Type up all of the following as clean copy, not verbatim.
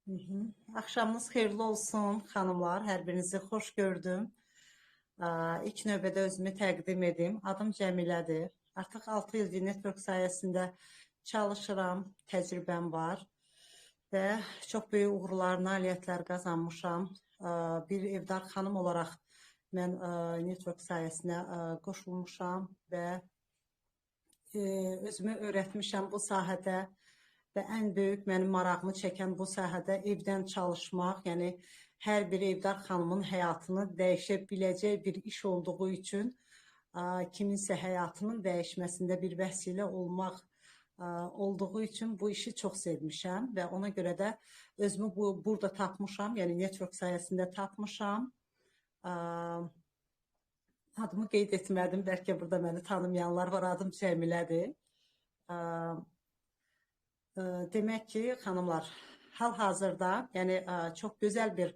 Hı -hı. Axşamınız xeyirli olsun, xanımlar. Hər birinizi xoş gördüm. İlk növbədə özümü təqdim edim. Adım Cəmilədir. Artıq 6 ildir network sayəsində çalışıram, təcrübəm var və çox böyük uğurlar, nailiyyətlər qazanmışam. Bir evdar xanım olaraq mən network sayəsinə qoşulmuşam və özümü öyrətmişəm bu sahədə və ən böyük mənim marağımı çəkən bu sahədə evdən çalışmaq, yəni hər bir evdar xanımın həyatını dəyişə biləcək bir iş olduğu üçün kiminsə həyatının dəyişməsində bir vəsilə olmaq olduğu üçün bu işi çox sevmişəm və ona görə də özümü burada tapmışam, yəni network sayəsində tapmışam. Adımı qeyd etmədim, bəlkə burada məni tanımayanlar var, adım Cəmilədir. Demək ki, xanımlar, hal-hazırda, yəni çox gözəl bir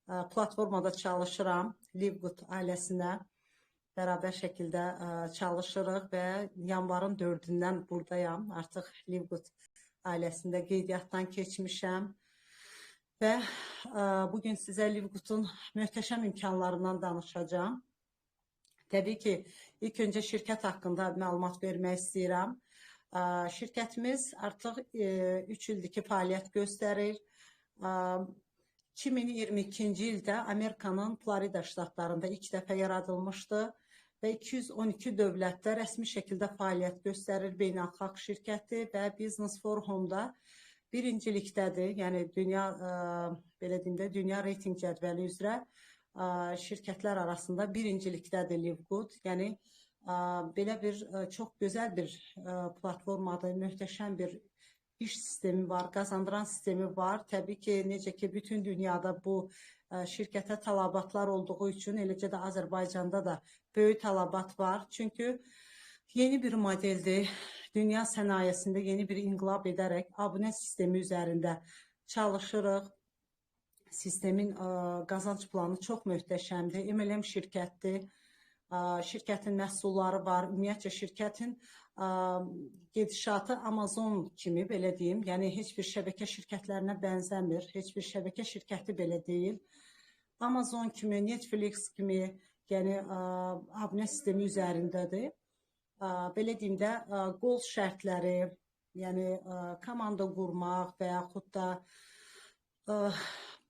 platformada çalışıram, LiveGood ailəsinə bərabər şəkildə çalışırıq və yanvarın 4-ündən buradayam. Artıq LiveGood ailəsində qeydiyyatdan keçmişəm və bugün sizə LiveGood'un möhtəşəm imkanlarından danışacağam. Təbii ki, ilk öncə şirkət haqqında məlumat vermək istəyirəm. Şirkətimiz artıq 3 ildir ki, fəaliyyət göstərir. 2022-ci ildə Amerikanın Florida ştatlarında ilk dəfə yaradılmışdı və 212 dövlətdə rəsmi şəkildə fəaliyyət göstərir beynəlxalq şirkəti və Business for Home-da birincilikdədir. Yəni dünya, belə deyim də, dünya reyting cədvəli üzrə şirkətlər arasında birincilikdədir LiveGood. Yəni belə bir çox gözəl bir platformadır, möhtəşəm bir iş sistemi var, qazandıran sistemi var. Təbii ki, necə ki, bütün dünyada bu şirkətə tələbatlar olduğu üçün, eləcə də Azərbaycanda da böyük tələbat var. Çünki yeni bir modeldir. Dünya sənayesində yeni bir inqilab edərək abunə sistemi üzərində çalışırıq. Sistemin qazanc planı çox möhtəşəmdir. MLM şirkətdir. Şirkətin məhsulları var. Ümumiyyətcə şirkətin gedişatı Amazon kimi, belə deyim, yəni heç bir şəbəkə şirkətlərinə bənzəmir. Heç bir şəbəkə şirkəti belə deyil. Amazon kimi, Netflix kimi, yəni abunə sistemi üzərindədir. Belə deyim də, qol şərtləri, yəni komanda qurmaq və yaxud da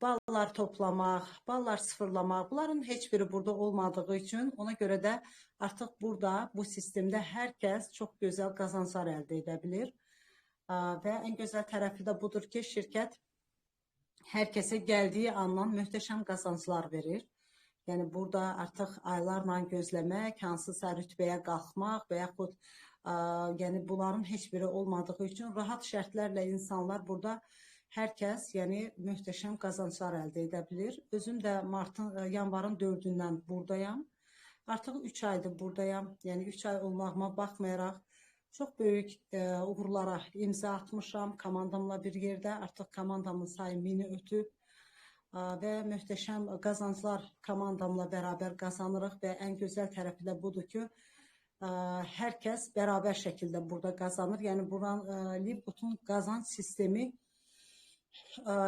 ballar toplamaq, ballar sıfırlamaq, bunların heç biri burada olmadığı üçün ona görə də artıq burada bu sistemdə hər kəs çox gözəl qazanclar əldə edə bilir. Və ən gözəl tərəfi də budur ki, şirkət hər kəsə gəldiyi andan möhtəşəm qazanclar verir. Yəni burada artıq aylarla gözləmək, hansısa rütbəyə qalxmaq və yaxud yəni bunların heç biri olmadığı üçün rahat şərtlərlə insanlar burada hər kəs, yəni möhtəşəm qazanclar əldə edə bilir. Özüm də yanvarın 4-ündən buradayam. Artıq 3 aydır buradayam. Yəni 3 ay olmağıma baxmayaraq çox böyük uğurlara imza atmışam komandamla bir yerdə. Artıq komandamın sayı 1000-i ötüb və möhtəşəm qazanclar komandamla bərabər qazanırıq və ən gözəl tərəfi də budur ki, hər kəs bərabər şəkildə burada qazanır. Yəni LiveGood'un qazanc sistemi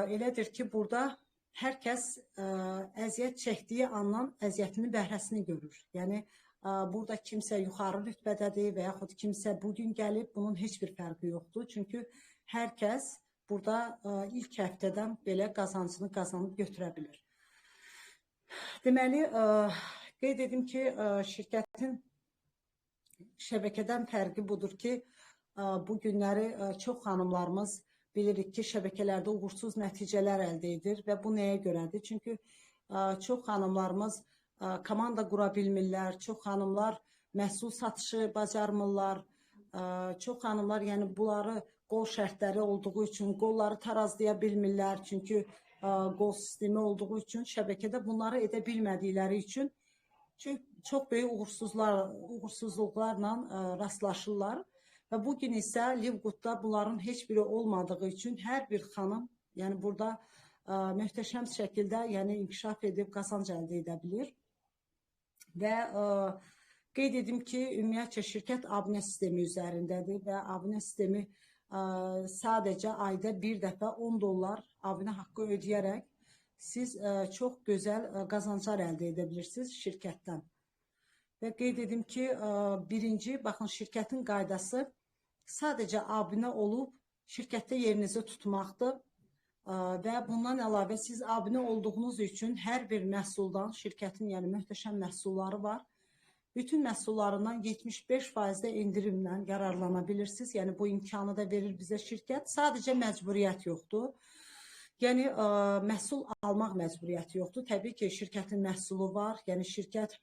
elədir ki, burada hər kəs əziyyət çəkdiyi andan əziyyətinin bəhrəsini görür. Yəni burada kimsə yuxarı rütbədədir və yaxud kimsə bugün gəlib, bunun heç bir fərqi yoxdur. Çünki hər kəs burada ilk həftədən belə qazancını qazanıb götürə bilir. Deməli, qeyd edim ki, şirkətin şəbəkədən fərqi budur ki, bu günləri çox xanımlarımız bilirik ki, şəbəkələrdə uğursuz nəticələr əldə edir və bu nəyə görədir? Çünki çox xanımlarımız komanda qura bilmirlər, çox xanımlar məhsul satışı bacarmırlar, çox xanımlar, yəni bunları qol şərtləri olduğu üçün qolları tarazlaya bilmirlər, çünki qol sistemi olduğu üçün şəbəkədə bunları edə bilmədikləri üçün çox böyük uğursuzluqlarla rastlaşırlar. Və bugün isə LiveGood'da bunların heç biri olmadığı üçün hər bir xanım, yəni burada möhtəşəm şəkildə, yəni inkişaf edib qazanc əldə edə bilir. Və qeyd edim ki, ümumiyyətcə şirkət abunə sistemi üzərindədir və abunə sistemi Sadəcə ayda bir dəfə 10 dollar abunə haqqı ödəyərək siz çox gözəl qazanclar əldə edə bilirsiniz şirkətdən. Və qeyd edim ki, birinci, baxın, şirkətin qaydası sadəcə abunə olub şirkətdə yerinizi tutmaqdır. Və bundan əlavə siz abunə olduğunuz üçün hər bir məhsuldan, şirkətin yəni möhtəşəm məhsulları var. Bütün məhsullarından 75%-də endirimlə yararlana bilirsiniz. Yəni bu imkanı da verir bizə şirkət. Sadəcə məcburiyyət yoxdur. Yəni məhsul almaq məcburiyyəti yoxdur. Təbii ki, şirkətin məhsulu var. Yəni şirkət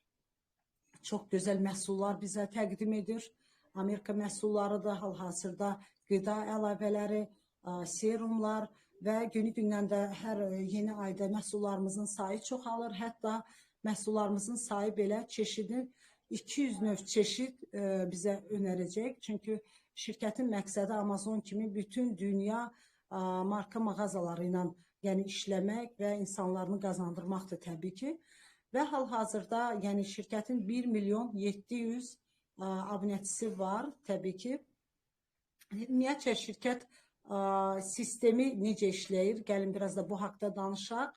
çox gözəl məhsullar bizə təqdim edir. Amerika məhsulları da hal-hazırda qida əlavələri, serumlar və günü-gündən də hər yeni ayda məhsullarımızın sayı çoxalır. Hətta məhsullarımızın sayı belə çeşidin 200 növ çeşid bizə önərəcək. Çünki şirkətin məqsədi Amazon kimi bütün dünya marka mağazaları ilə yəni işləmək və insanlarını qazandırmaqdır təbii ki. Və hal-hazırda yəni şirkətin 1 milyon 700 abunəçisi var təbii ki. Ümumiyyətcə şirkət sistemi necə işləyir? Gəlin biraz da bu haqda danışaq.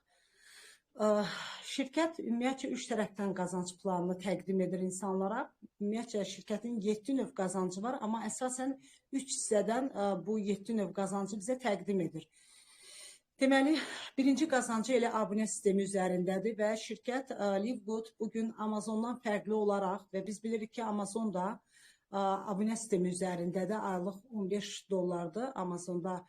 Şirkət ümumiyyətcə 3 tərəfdən qazanc planını təqdim edir insanlara. Ümumiyyətcə şirkətin 7 növ qazancı var, amma əsasən 3 hissədən bu 7 növ qazancı bizə təqdim edir. Deməli, birinci qazancı elə abunə sistemi üzərindədir və şirkət LiveGood bugün Amazondan fərqli olaraq və biz bilirik ki, Amazon da abunə sistemi üzərindədir, aylıq 15 dollardır Amazonda,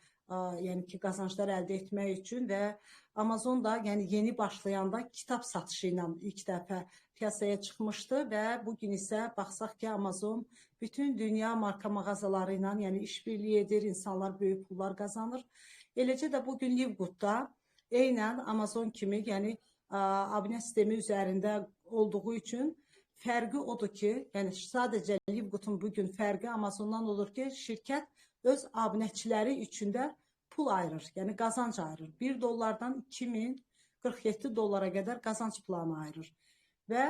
yəni ki, qazanclar əldə etmək üçün və Amazon da yəni yeni başlayanda kitab satışı ilə ilk dəfə piyasaya çıxmışdı və bugün isə baxsaq ki, Amazon bütün dünya marka mağazaları ilə yəni işbirliyi edir, insanlar böyük pullar qazanır. Eləcə də bugün LiveGood-da eynən Amazon kimi, yəni abunə sistemi üzərində olduğu üçün fərqi odur ki, yəni sadəcə LiveGood-un bugün fərqi Amazondan olur ki, şirkət öz abunəçiləri üçün də pul ayırır, yəni qazanc ayırır. 1 dollardan 2047 dollara qədər qazanc planı ayırır. Və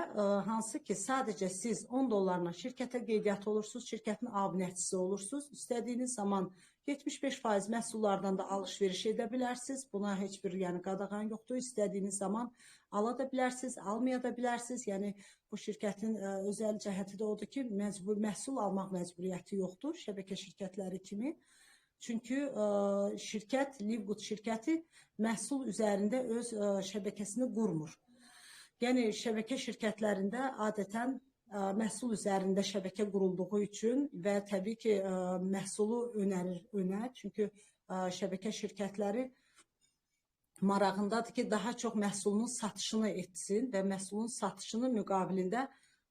hansı ki, sadəcə siz 10 dollarla şirkətə qeydiyyat olursunuz, şirkətin abunəçisi olursunuz. İstədiyiniz zaman 75% məhsullardan da alış-veriş edə bilərsiniz. Buna heç bir yəni qadağan yoxdur. İstədiyiniz zaman ala da bilərsiniz, almaya da bilərsiniz. Yəni bu şirkətin özəl cəhəti də odur ki, məhsul almaq məcburiyyəti yoxdur şəbəkə şirkətləri kimi. Çünki şirkət, LiveGood şirkəti məhsul üzərində öz şəbəkəsini qurmur. Yəni şəbəkə şirkətlərində adətən məhsul üzərində şəbəkə qurulduğu üçün və təbii ki, məhsulu önərir önə. Çünki şəbəkə şirkətləri marağındadır ki, daha çox məhsulunun satışını etsin və məhsulun satışının müqabilində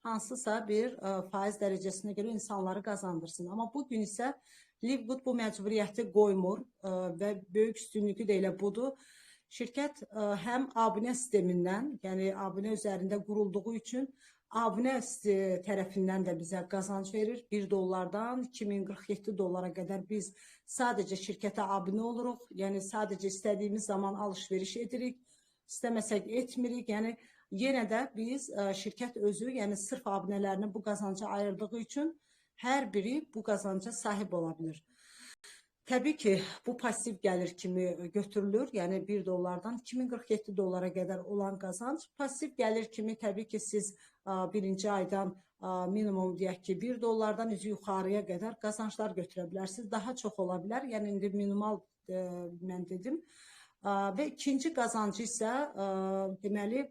hansısa bir faiz dərəcəsinə görə insanları qazandırsın. Amma bugün isə LiveGood bu məcburiyyəti qoymur və böyük üstünlüyü də elə budur. Şirkət həm abunə sistemindən, yəni abunə üzərində qurulduğu üçün abunə tərəfindən də bizə qazanc verir. 1 dollardan 2047 dollara qədər biz sadəcə şirkətə abunə oluruq. Yəni sadəcə istədiyimiz zaman alış-veriş edirik, istəməsək etmirik. Yəni yenə də biz şirkət özü, yəni sırf abunələrini bu qazanca ayırdığı üçün hər biri bu qazanca sahib ola bilir. Təbii ki, bu pasiv gəlir kimi götürülür. Yəni 1 dollardan 2047 dollara qədər olan qazanc. Pasiv gəlir kimi təbii ki, siz birinci aydan minimum deyək ki, 1 dollardan üzü yuxarıya qədər qazanclar götürə bilərsiniz. Daha çox ola bilər. Yəni indi minimal mən dedim. Və ikinci qazancı isə deməli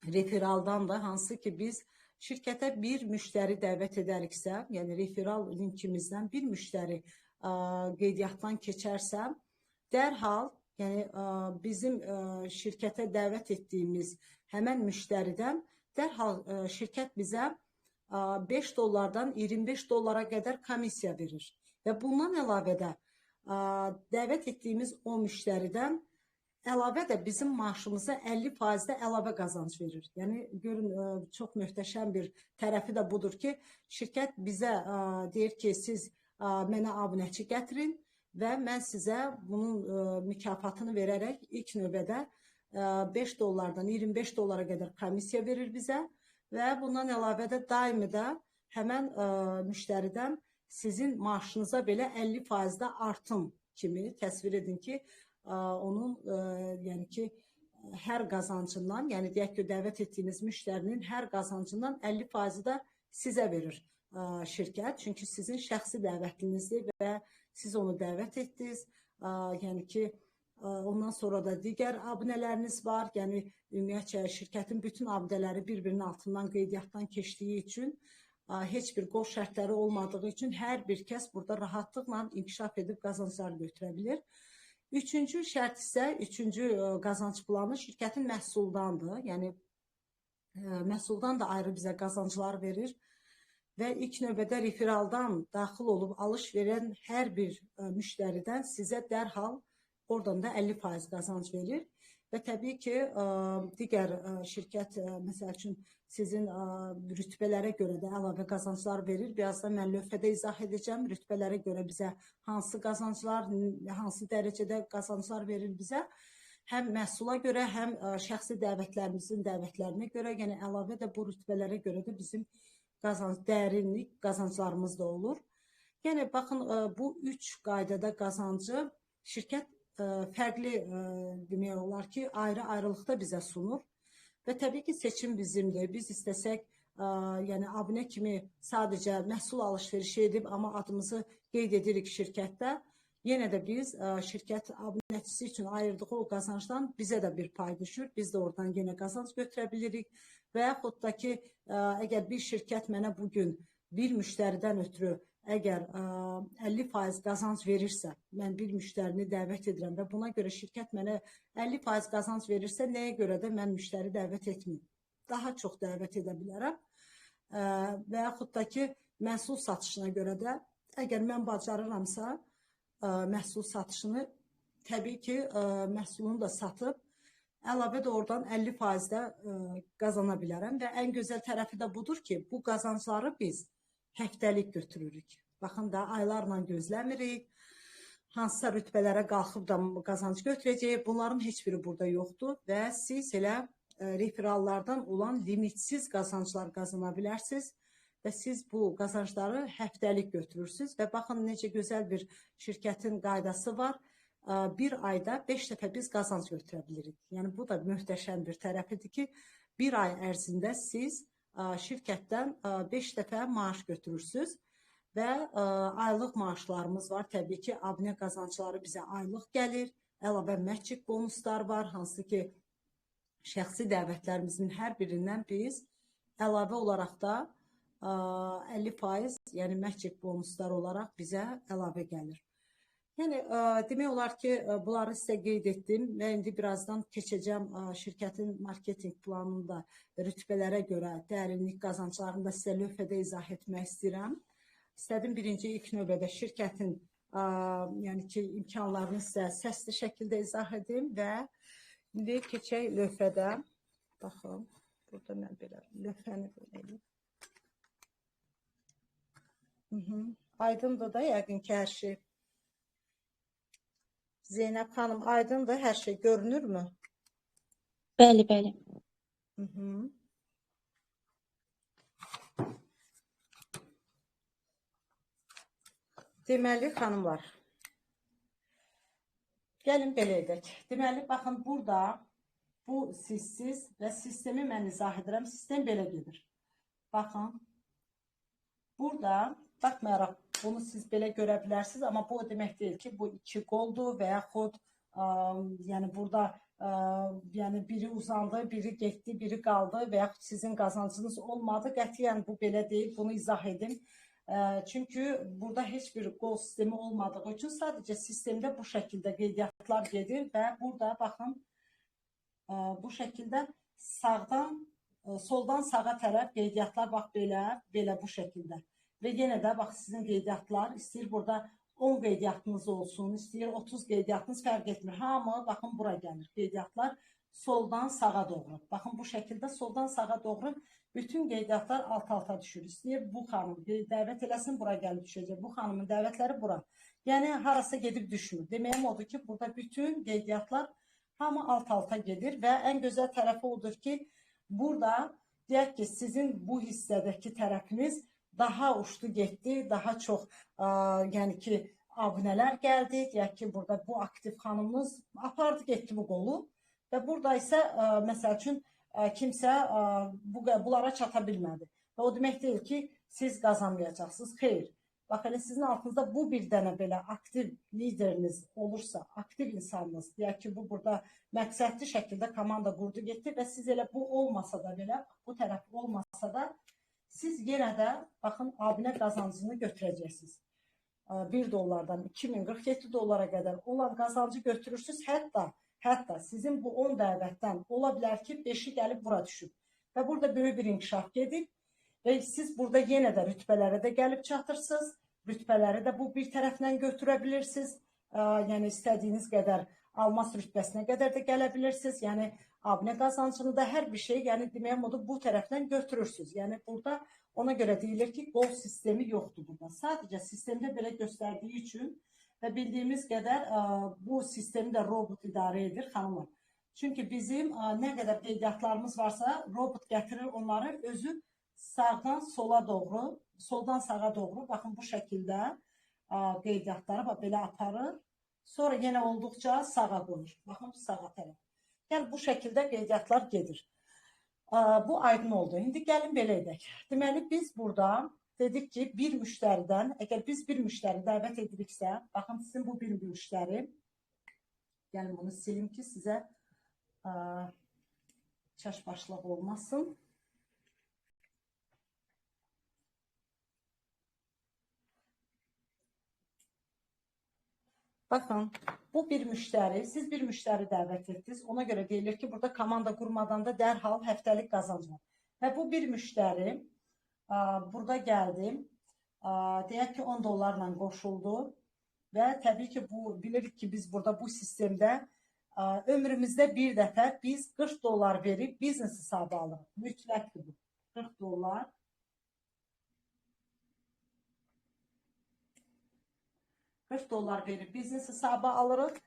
referaldan da, hansı ki biz şirkətə bir müştəri dəvət edəriksə, yəni referal linkimizdən bir müştəri qeydiyyatdan keçərsə, dərhal yəni bizim şirkətə dəvət etdiyimiz həmən müştəridən dərhal şirkət bizə 5 dollardan 25 dollara qədər komissiya verir. Və bundan əlavə də dəvət etdiyimiz o müştəridən əlavə də bizim maaşımıza 50% əlavə qazanc verir. Yəni görün, çox möhtəşəm bir tərəfi də budur ki, şirkət bizə deyir ki, siz mənə abunəçi gətirin və mən sizə bunun mükafatını verərək ilk növbədə 5 dollardan 25 dollara qədər komissiya verir bizə və bundan əlavə də daimi də həmən müştəridən sizin maaşınıza belə 50% artım kimi təsvir edin ki, onun yəni ki, hər qazancından, yəni deyək ki, dəvət etdiyiniz müştərinin hər qazancından 50% də sizə verir şirkət. Çünki sizin şəxsi dəvətlinizdir və siz onu dəvət etdiniz. Yəni ki, ondan sonra da digər abunələriniz var. Yəni ümumiyyətcə şirkətin bütün abunələri bir-birinin altından qeydiyyatdan keçdiyi üçün, heç bir qol şərtləri olmadığı üçün hər bir kəs burada rahatlıqla inkişaf edib qazanclar götürə bilir. Üçüncü şərt isə, üçüncü qazanc planı şirkətin məhsuldandır. Yəni məhsuldan da ayrı bizə qazanclar verir və ilk növbədə referaldan daxil olub alış verən hər bir müştəridən sizə dərhal oradan da 50% qazanc verir. Və təbii ki, digər şirkət, məsəl üçün, sizin rütbələrə görə də əlavə qazanclar verir. Birazdan mən lövhədə izah edəcəm. Rütbələrə görə bizə hansı qazanclar, hansı dərəcədə qazanclar verir bizə. Həm məhsula görə, həm şəxsi dəvətlərimizin dəvətlərinə görə, yəni əlavə də bu rütbələrə görə də bizim qazanc, dərinlik qazanclarımız da olur. Yəni, baxın, bu üç qaydada qazancı şirkət fərqli demək olar ki, ayrı-ayrılıqda bizə sunur. Və təbii ki, seçim bizimdir. Biz istəsək, yəni abunə kimi sadəcə məhsul alış-verişi edib, amma adımızı qeyd edirik şirkətdə. Yenə də biz şirkət abunəçisi üçün ayırdığı o qazancdan bizə də bir pay düşür. Biz də oradan yenə qazanc götürə bilirik. Və yaxud da ki, əgər bir şirkət mənə bugün bir müştəridən ötürü əgər 50% qazanc verirsə, mən bir müştərini dəvət edirəm və buna görə şirkət mənə 50% qazanc verirsə, nəyə görə də mən müştəri dəvət etməyim? Daha çox dəvət edə bilərəm. Və yaxud da ki, məhsul satışına görə də, əgər mən bacarıramsa, məhsul satışını, təbii ki, məhsulunu da satıb, əlavə də oradan 50% də qazana bilərəm. Və ən gözəl tərəfi də budur ki, bu qazancları biz həftəlik götürürük. Baxın da, aylarla gözləmirik. Hansısa rütbələrə qalxıb da qazanc götürəcəyik. Bunların heç biri burada yoxdur və siz elə referallardan olan limitsiz qazanclar qazana bilərsiniz və siz bu qazancları həftəlik götürürsünüz və baxın necə gözəl bir şirkətin qaydası var. Bir ayda 5 dəfə biz qazanc götürə bilirik. Yəni bu da möhtəşəm bir tərəfidir ki, bir ay ərzində siz şirkətdən 5 dəfə maaş götürürsünüz və aylıq maaşlarımız var. Təbii ki, abunə qazancları bizə aylıq gəlir. Əlavə məhçik bonuslar var, hansı ki, şəxsi dəvətlərimizin hər birindən biz əlavə olaraq da 50%, yəni məhçik bonuslar olaraq bizə əlavə gəlir. Yəni, demək olar ki, bunları sizə qeyd etdim və indi birazdan keçəcəm şirkətin marketinq planında rütbələrə görə dərinlik qazanclarını da sizə lövhədə izah etmək istəyirəm. İstədim birinci ilk növbədə şirkətin yəni ki, imkanlarını sizə səsli şəkildə izah edim və indi keçək lövhədə. Baxın, burada mən belə lövhəni belə edeyim. Aydındır da yəqin ki, hər şey. Zeynəb xanım, aydındır, hər şey görünürmü? Bəli, bəli. Deməli, xanımlar, gəlin belə edək. Deməli, baxın, burada bu sizsiz və sistemi mən izah edirəm. Sistem belə gedir. Baxın, burada, baxmayaraq, bunu siz belə görə bilərsiniz, amma bu o demək deyil ki, bu iki qoldur və yaxud yəni burada yəni biri uzandı, biri getdi, biri qaldı və yaxud sizin qazancınız olmadı. Qətiyyən bu belə deyil, bunu izah edim. Çünki burada heç bir qol sistemi olmadığı üçün sadəcə sistemdə bu şəkildə qeydiyyatlar gedir və burada baxın, bu şəkildə sağdan, soldan sağa tərəf qeydiyyatlar bax belə, belə bu şəkildə. Və yenə də bax sizin qeydiyyatlar, istəyir burada 10 qeydiyyatınız olsun, istəyir 30 qeydiyyatınız, fərq etmir. Hamı baxın bura gəlir. Qeydiyyatlar soldan sağa doğru. Baxın bu şəkildə soldan sağa doğru bütün qeydiyyatlar alt-alta düşür. İstəyir bu xanım dəvət eləsin, bura gəlib düşəcək. Bu xanımın dəvətləri bura. Yəni harasa gedib düşmür. Deməyim odur ki, burada bütün qeydiyyatlar hamı alt-alta gedir və ən gözəl tərəfi odur ki, burada deyək ki, sizin bu hissədəki tərəfiniz daha uçdu getdi, daha çox yəni ki, abunələr gəldi. Deyək ki, burada bu aktiv xanımımız apardı getdi bu qolu və burada isə məsəl üçün kimsə bunlara çata bilmədi. Və o demək deyil ki, siz qazanmayacaqsınız. Xeyr. Bax, elə sizin altınızda bu bir dənə belə aktiv lideriniz olursa, aktiv insanınız, deyək ki, bu burada məqsədli şəkildə komanda qurdu getdi və siz elə bu olmasa da belə, bu tərəf olmasa da, siz yenə də, baxın, abunə qazancını götürəcəksiniz. 1 dollardan 2047 dollara qədər olan qazancı götürürsünüz. Hətta sizin bu 10 dəvətdən ola bilər ki, 5-i gəlib bura düşüb. Və burada böyük bir inkişaf gedib və siz burada yenə də rütbələrə də gəlib çatırsınız. Rütbələri də bu bir tərəfdən götürə bilirsiniz. Yəni istədiyiniz qədər almas rütbəsinə qədər də gələ bilirsiniz. Yəni abunə qazancını da hər bir şey, yəni demək odur, bu tərəfdən götürürsünüz. Yəni burada ona görə deyilir ki, qol sistemi yoxdur burada. Sadəcə sistemdə belə göstərdiyi üçün və bildiyimiz qədər bu sistemi də robot idarə edir xanımlar. Çünki bizim nə qədər qeydiyyatlarımız varsa, robot gətirir onları özü sağdan sola doğru, soldan sağa doğru, baxın bu şəkildə qeydiyyatları belə aparır. Sonra yenə olduqca sağa qoyur. Baxın sağa tərəf. Yəni bu şəkildə qeydiyyatlar gedir. Bu aydın oldu. İndi gəlin belə edək. Deməli biz burada dedik ki, bir müştəridən, əgər biz bir müştəri dəvət ediriksə, baxın sizin bu bir müştəri, gəlin bunu silim ki, sizə çaşbaşlıq olmasın. Baxın, bu bir müştəri, siz bir müştəri dəvət etdiniz. Ona görə deyilir ki, burada komanda qurmadan da dərhal həftəlik qazanc var. Və bu bir müştəri burada gəldi, deyək ki, 10 dollarla qoşuldu və təbii ki, bu, bilirik ki, biz burada bu sistemdə ömrümüzdə bir dəfə biz 40 dollar verib biznes hesabı alırıq. Mütləqdir bu, 40 dollar. $40 verib biznes hesabı alırıq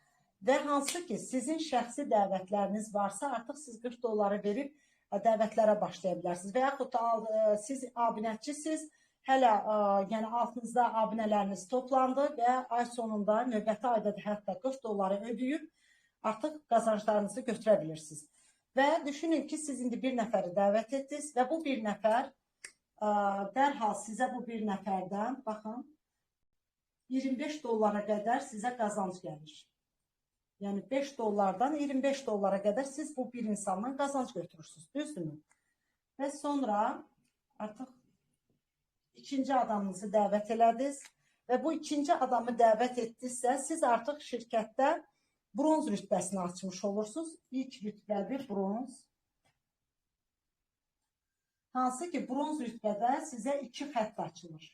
və hansı ki sizin şəxsi dəvətləriniz varsa, artıq siz 40 dolları verib dəvətlərə başlaya bilərsiniz. Və yaxud da siz abunəçisiniz, hələ yəni altınızda abunələriniz toplandı və ay sonunda, növbəti ayda da hətta 40 dolları ödəyib artıq qazanclarınızı götürə bilirsiniz. Və düşünün ki, siz indi bir nəfəri dəvət etdiniz və bu bir nəfər dərhal sizə bu bir nəfərdən, baxın, 25 dollara qədər sizə qazanc gəlir. Yəni 5 dollardan 25 dollara qədər siz bu bir insandan qazanc götürürsünüz, düzdürmü? Və sonra artıq ikinci adamınızı dəvət elədiniz və bu ikinci adamı dəvət etdinizsə, siz artıq şirkətdə bronz rütbəsini açmış olursunuz. İlk rütbədir bronz. Hansı ki bronz rütbədə sizə 2 xətt açılır.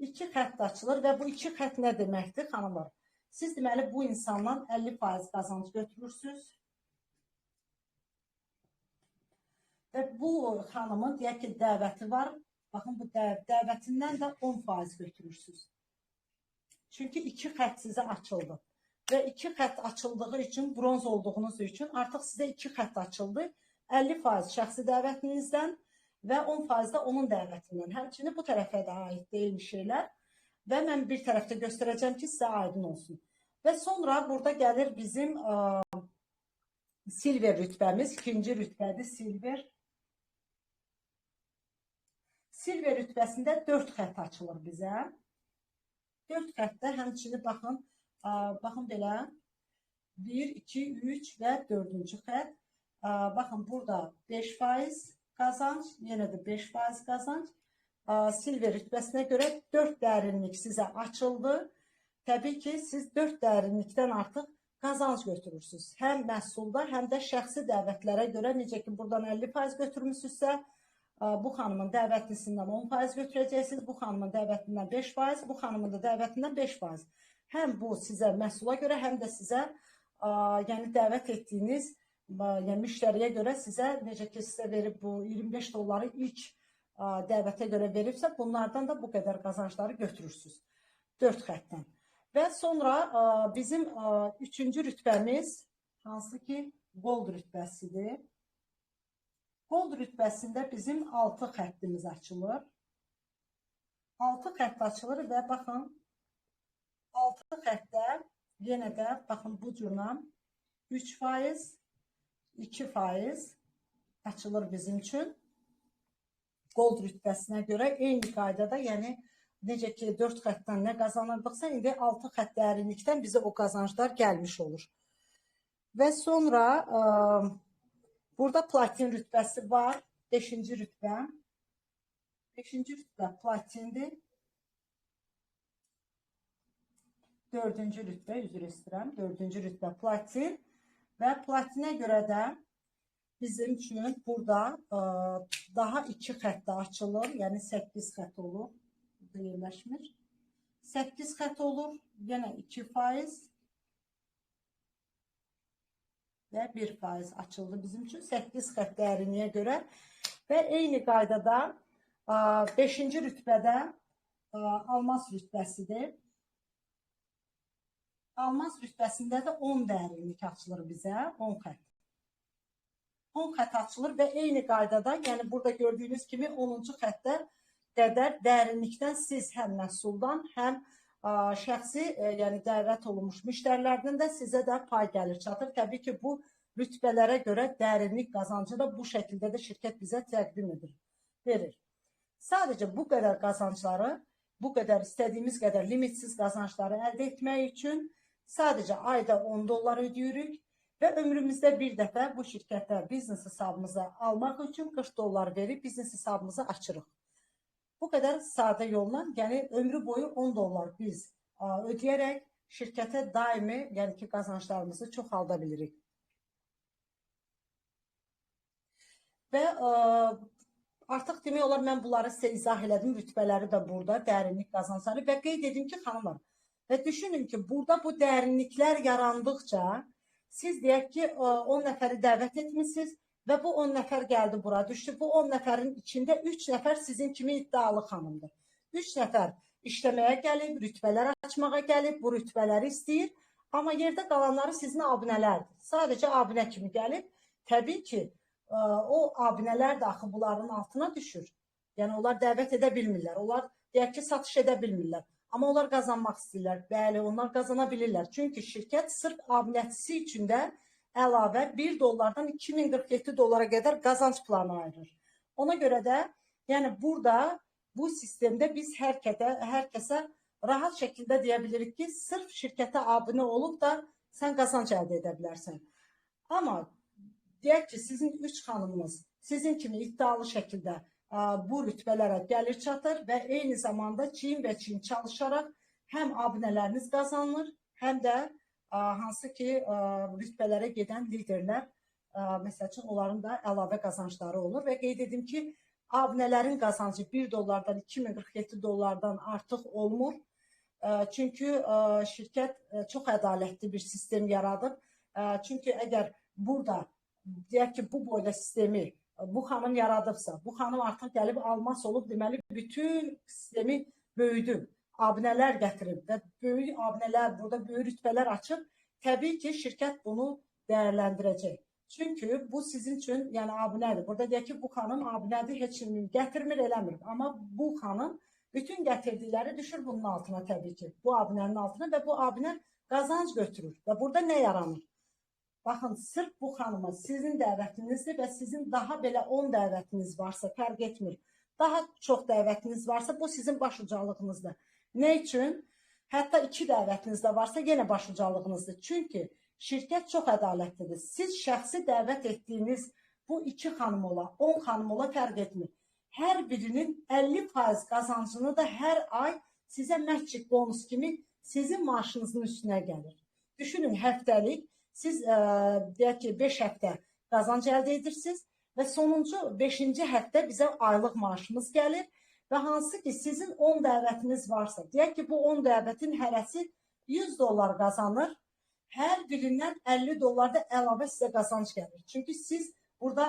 2 xətt açılır və bu 2 xətt nə deməkdir xanımlar? Siz deməli bu insandan 50% qazanc götürürsünüz. Və bu xanımın deyək ki, dəvəti var. Baxın bu dəvətindən də 10% götürürsünüz. Çünki 2 xətt sizə açıldı. Və 2 xətt açıldığı üçün, bronz olduğunuz üçün artıq sizə 2 xətt açıldı. 50% şəxsi dəvətinizdən və 10% də onun dəvətindən. Həmçinin bu tərəfə də aid deyil şeylər. Və mən bir tərəfdə göstərəcəm ki, sizə aydın olsun. Və sonra burada gəlir bizim silver rütbəmiz. İkinci rütbədir silver. Silver rütbəsində 4 xətt açılır bizə. 4 xəttdə həmçinin baxın, baxın belə 1, 2, 3 və 4-cü xətt. Baxın burada 5% qazanc, yenə də 5% qazanc. Silver rütbəsinə görə 4 dərinlik sizə açıldı. Təbii ki, siz 4 dərinlikdən artıq qazanc götürürsünüz. Həm məhsulda, həm də şəxsi dəvətlərə görə, necə ki, buradan 50% götürmüsünüzsə, bu xanımın dəvətlisindən 10% götürəcəksiniz, bu xanımın dəvətindən 5%, bu xanımın da dəvətindən 5%. Həm bu sizə məhsula görə, həm də sizə yəni dəvət etdiyiniz, yəni müştəriyə görə sizə, necə ki, sizə verib bu 25 dolları ilk dəvətə görə veribsə, bunlardan da bu qədər qazancları götürürsünüz. 4 xəttdən. Və sonra bizim 3-cü rütbəmiz, hansı ki, gold rütbəsidir. Gold rütbəsində bizim 6 xəttimiz açılır. 6 xətt açılır və baxın, 6 xəttdə yenə də baxın bu cürlə 3%, 2% açılır bizim üçün. Gold rütbəsinə görə eyni qaydada, yəni necə ki 4 xəttdən nə qazanırdıqsa, indi 6 xətt dərinlikdən bizə o qazanclar gəlmiş olur. Və sonra burada platin rütbəsi var. 5-ci rütbə. 5-ci rütbə platindir. 4-cü rütbə, üzr istəyirəm. 4-cü rütbə platin və platinə görə də bizim üçün burada daha 2 xəttdə açılır, yəni 8 xətt olur. Burada yerləşmir. 8 xətt olur, yenə 2% və 1% açıldı bizim üçün 8 xətt dərinliyə görə və eyni qaydada 5-ci rütbədə almaz rütbəsidir. Almaz rütbəsində də 10 dərinlik açılır bizə, 10 xətt. 10 xətt açılır və eyni qaydada, yəni burada gördüyünüz kimi 10-cu xəttdə qədər dərinlikdən siz həm məhsuldan, həm şəxsi, yəni dəvət olunmuş müştərilərdən də sizə də pay gəlir çatır. Təbii ki, bu rütbələrə görə dərinlik qazancı da bu şəkildə də şirkət bizə təqdim edir, verir. Sadəcə bu qədər qazancları, bu qədər istədiyimiz qədər limitsiz qazancları əldə etmək üçün sadəcə ayda 10 dollar ödəyirik və ömrümüzdə bir dəfə bu şirkətdə biznes hesabımızı almaq üçün 40 dollar verib biznes hesabımızı açırıq. Bu qədər sadə yolla, yəni ömrü boyu 10 dollar biz ödəyərək şirkətə daimi, yəni ki, qazanclarımızı çoxalda bilirik. Və artıq demək olar, mən bunları sizə izah elədim, rütbələri də burada, dərinlik qazancları və qeyd edim ki, xanımlar, və düşünün ki, burada bu dərinliklər yarandıqca, siz deyək ki, 10 nəfəri dəvət etmişsiniz və bu 10 nəfər gəldi bura, düşdü. Bu 10 nəfərin içində 3 nəfər sizin kimi iddialı xanımdır. 3 nəfər işləməyə gəlib, rütbələr açmağa gəlib, bu rütbələri istəyir. Amma yerdə qalanları sizin abunələrdir. Sadəcə abunə kimi gəlib. Təbii ki, o abunələr də axı bunların altına düşür. Yəni, onlar dəvət edə bilmirlər. Onlar, deyək ki, satış edə bilmirlər. Amma onlar qazanmaq istəyirlər. Bəli, onlar qazana bilirlər. Çünki şirkət sırf abunəçisi üçün də əlavə 1 dollardan 2047 dollara qədər qazanc planı ayırır. Ona görə də, yəni burada bu sistemdə biz hər kəsə rahat şəkildə deyə bilirik ki, sırf şirkətə abunə olub da sən qazanc əldə edə bilərsən. Amma deyək ki, sizin 3 xanımınız sizin kimi iddialı şəkildə bu rütbələrə gəlir çatır və eyni zamanda çiyin və çiyin çalışaraq həm abunələriniz qazanılır, həm də hansı ki rütbələrə gedən liderlər, məsəl üçün, onların da əlavə qazancları olur və qeyd edim ki, abunələrin qazancı 1 dollardan 2047 dollardan artıq olmur. Çünki şirkət çox ədalətli bir sistem yaradıb. Çünki əgər burada deyək ki, bu boyda sistemi bu xanım yaradıbsa, bu xanım artıq gəlib almaz olub, deməli, bütün sistemi böyüdüb, abunələr gətirib və böyük abunələr, burada böyük rütbələr açıb, təbii ki, şirkət bunu dəyərləndirəcək. Çünki bu sizin üçün, yəni abunədir. Burada deyək ki, bu xanım abunədir, heç kim gətirmir, eləmir. Amma bu xanım bütün gətirdikləri düşür bunun altına təbii ki, bu abunənin altına və bu abunə qazanc götürür. Və burada nə yaranır? Baxın, sırf bu xanıma sizin dəvətinizdir və sizin daha belə 10 dəvətiniz varsa, fərq etmir. Daha çox dəvətiniz varsa, bu sizin başucalığınızdır. Nə üçün? Hətta 2 dəvətiniz də varsa, yenə başucalığınızdır. Çünki şirkət çox ədalətlidir. Siz şəxsi dəvət etdiyiniz bu 2 xanım ola, 10 xanım ola fərq etmir. Hər birinin 50% qazancını da hər ay sizə matching bonus kimi sizin maaşınızın üstünə gəlir. Düşünün, həftəlik siz deyək ki, 5 həftə qazanc əldə edirsiniz və sonuncu 5-ci həftə bizə aylıq maaşımız gəlir və hansı ki sizin 10 dəvətiniz varsa, deyək ki, bu 10 dəvətin hərəsi 100 dollar qazanır, hər birindən 50 dollar da əlavə sizə qazanc gəlir. Çünki siz burada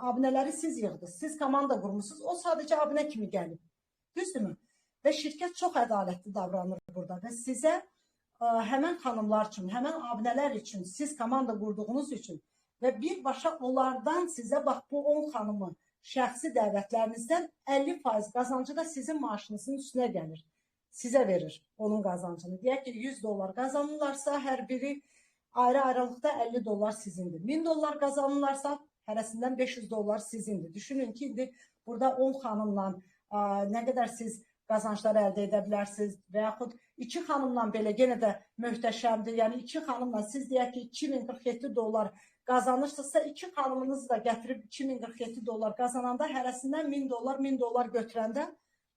abunələri siz yığdınız, siz komanda qurmuşsunuz, o sadəcə abunə kimi gəlib. Düzdürmü? Və şirkət çox ədalətli davranır burada və sizə həmən xanımlar üçün, həmən abunələr üçün, siz komanda qurduğunuz üçün Və birbaşa onlardan sizə, bax bu 10 xanımın şəxsi dəvətlərinizdən 50% qazancı da sizin maaşınızın üstünə gəlir. Sizə verir onun qazancını. Deyək ki, 100 dollar qazanırlarsa, hər biri ayrı-ayrılıqda 50 dollar sizindir. 1000 dollar qazanırlarsa, hərəsindən 500 dollar sizindir. Düşünün ki, indi burada 10 xanımla nə qədər siz qazanclar əldə edə bilərsiniz və yaxud 2 xanımla belə yenə də möhtəşəmdir. Yəni 2 xanımla siz deyək ki, 2047 dollar qazanırsınızsa, 2 xanımınızı da gətirib 2047 dollar qazananda hərəsindən 1000 dollar, 1000 dollar götürəndə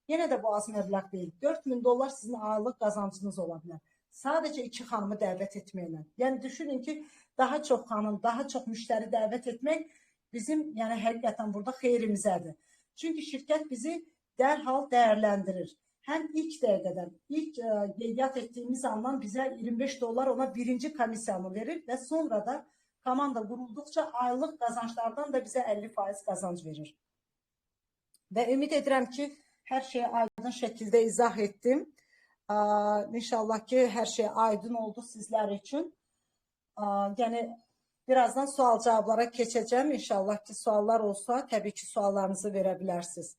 yenə də bu az məbləğ deyil. 4000 dollar sizin aylıq qazancınız ola bilər. Sadəcə 2 xanımı dəvət etməklə. Yəni düşünün ki, daha çox xanım, daha çox müştəri dəvət etmək bizim, yəni həqiqətən burada xeyrimizədir. Çünki şirkət bizi dərhal dəyərləndirir. Həm ilk dəqiqədən, ilk qeydiyyat etdiyimiz andan bizə 25 dollar ona birinci komissiyanı verir və sonra da komanda qurulduqca aylıq qazanclardan da bizə 50% qazanc verir. Və ümid edirəm ki, hər şeyi aydın şəkildə izah etdim. İnşallah ki, hər şey aydın oldu sizlər üçün. Yəni, birazdan sual-cavablara keçəcəm. İnşallah ki, suallar olsa, təbii ki, suallarınızı verə bilərsiniz.